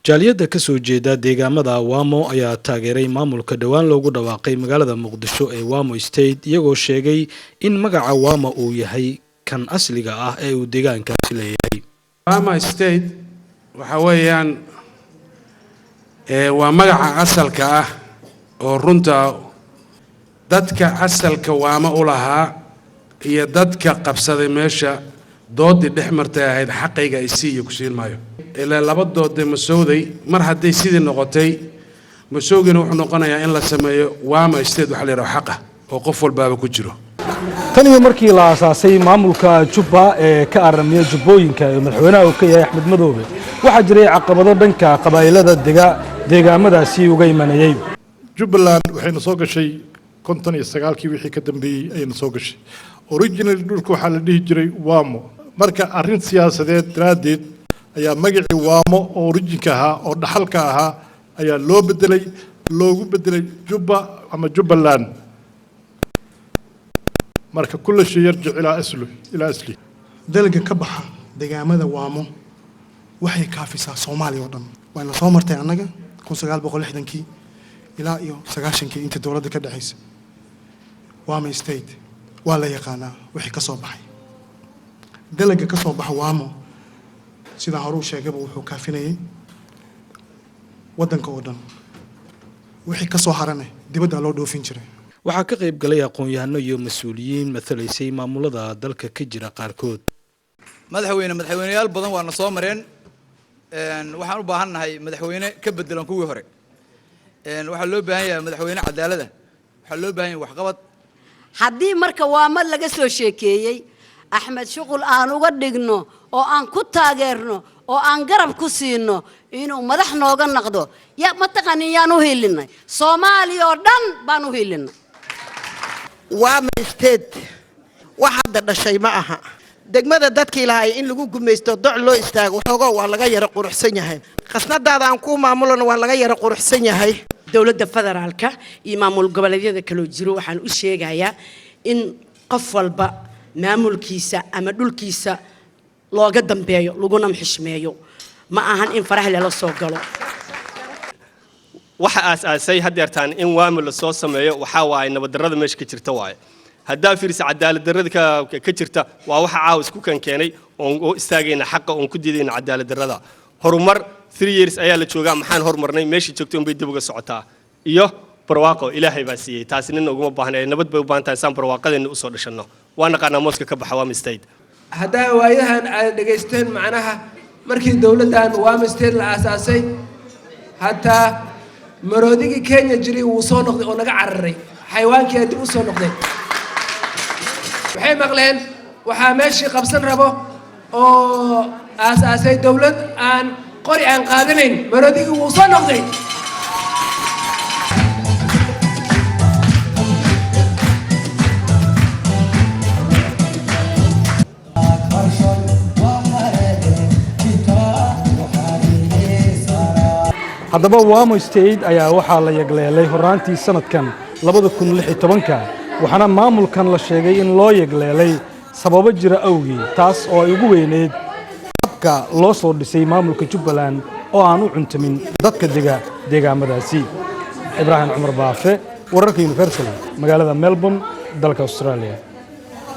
Jaaliyadda ka soo jeeda deegaamada Waamo ayaa taageeray maamulka dhowaan loogu dhawaaqay magaalada Muqdisho ee Waamo State, iyagoo sheegay in magaca Waamo uu yahay kan asliga ah ee uu deegaankaasi leeyahay. Waamo State waxa weeyaan waa magaca asalka ah oo runta dadka asalka Waamo u lahaa iyo dadka qabsaday meesha doodii dhex martay ahayd xaqayga isii iyo ku siin maayo. Ilaa laba doodee masowday mar hadday sidii noqotay, masowgina wuxuu noqonayaa in la sameeyo Waamo State waxa la yidhaha xaqa oo qof walbaaba ku jiro. Tan iyo markii la aasaasay maamulka Jubba ee ka aramiya Jubbooyinka ee madaxweynaha uu ka yahay Axmed Madoobe, waxaa jiray caqabado dhanka qabaa'ilada dega deegaamadaasi uga imanayey. Jubbaland waxayna soo gashay 59-kii, wixii ka dambeeyey ayayna soo gashay. Original dhulka waxaa la dhihi jiray Waamo. Marka arrin siyaasadeed daraaddeed ayaa magacii Waamo oo originka ahaa oo dhaxalka ahaa ayaa loo bedelay, loogu bedelay Jubba ama Jubbaland. Marka كل شيء يرجع إلى أصله إلى أصله. Dalagga ka baxa deegaamada Waamo waxay kaafisaa Soomaaliya oo dhan. Waana soo martay annaga 1960-kii ilaa iyo 90-kii inta dowladda ka dhexaysa. Waamo State waa la yaqaanaa wixii ka soo baxay. Dalagga ka soo baxa Waamo, sidaan hore u sheegayba, wuxuu kaafinayay waddanka oo dhan. Wixii ka soo harane dibadda loo dhoofin jiray. Waxaa ka qayb galay aqoon-yahano iyo mas-uuliyiin matalaysay maamulada dalka ka jira qaarkood. Madaxweyne, madaxweyneyaal badan waana soo mareen. Waxaan u baahan nahay madaxweyne ka bedelan kuwii hore. Waxaa loo baahan yahay madaxweyne cadaalada, waxaa loo baahan yahay waxqabad. Haddii marka Waamo laga soo sheekeeyey, Axmed Shuqul aan uga dhigno oo aan ku taageerno oo aan garab ku siino inuu madax nooga noqdo, ya mataqaanin, yaan u hilinay? Soomaaliya oo dhan baan u hilinay. Waamo State wax hadda dhashay ma aha. Degmada dadkii lahay in lagu gumaysto, doc loo istaago, waxoogo waa laga yaro quruxsan yahay. Khasnadaada aan kuu maamulana waa laga yaro quruxsan yahay. Dowladda federaalka iyo maamul goboleedyada kaloo jiro waxaan u sheegayaa in qof walba maamulkiisa ama dhulkiisa looga dambeeyo, laguna xishmeeyo. Ma ahan in faraha lala soo galo. Waxa aas-aasay haddeertaan in Waamo la soo sameeyo waxaa waaye nabaddarrada meesha ka jirta. Waaye haddaa fiirisa cadaalad darrada ka jirta, waa waxa caawa isku kan keenay oon oo istaagayna xaqa oon ku diidayna cadaalad darrada. Horumar 3 years ayaa la joogaa. Maxaan horumarnay? Meeshii joogtay unbay dib uga socotaa. Iyo barwaaqo Ilaahay baa siiyey, taasi nina uguma baahna. Nabad bay u baahan tahay saan barwaaqadeenna usoo dhashanno. Waa naqaanaa mooska ka baxa Waamo State. Haddaa waayahan aad dhegaysteen, macnaha markii dowladdan Waamo State la aasaasay, hataa maroodigii Kenya jiray wuu soo noqday oo naga cararay. Xayawaankii dib u soo noqday. Waxay maqleen waxaa meeshii qabsan rabo oo aasaasay dowlad aan qori aan qaadanayn. Maroodigii wuu soo noqday. Haddaba Waamo State ayaa waxaa la yagleelay horraantii sanadkan 2016-ka, waxaana maamulkan la sheegay in loo yagleelay sababo jira awgii, taas oo ay ugu weyneyd habka loo soo dhisay maamulka Jubbaland oo aan u cuntamin dadka dega deegaamadaasi. Ibraahim Cumar Baafe, wararka Universal, magaalada Melbourne, dalka Australia.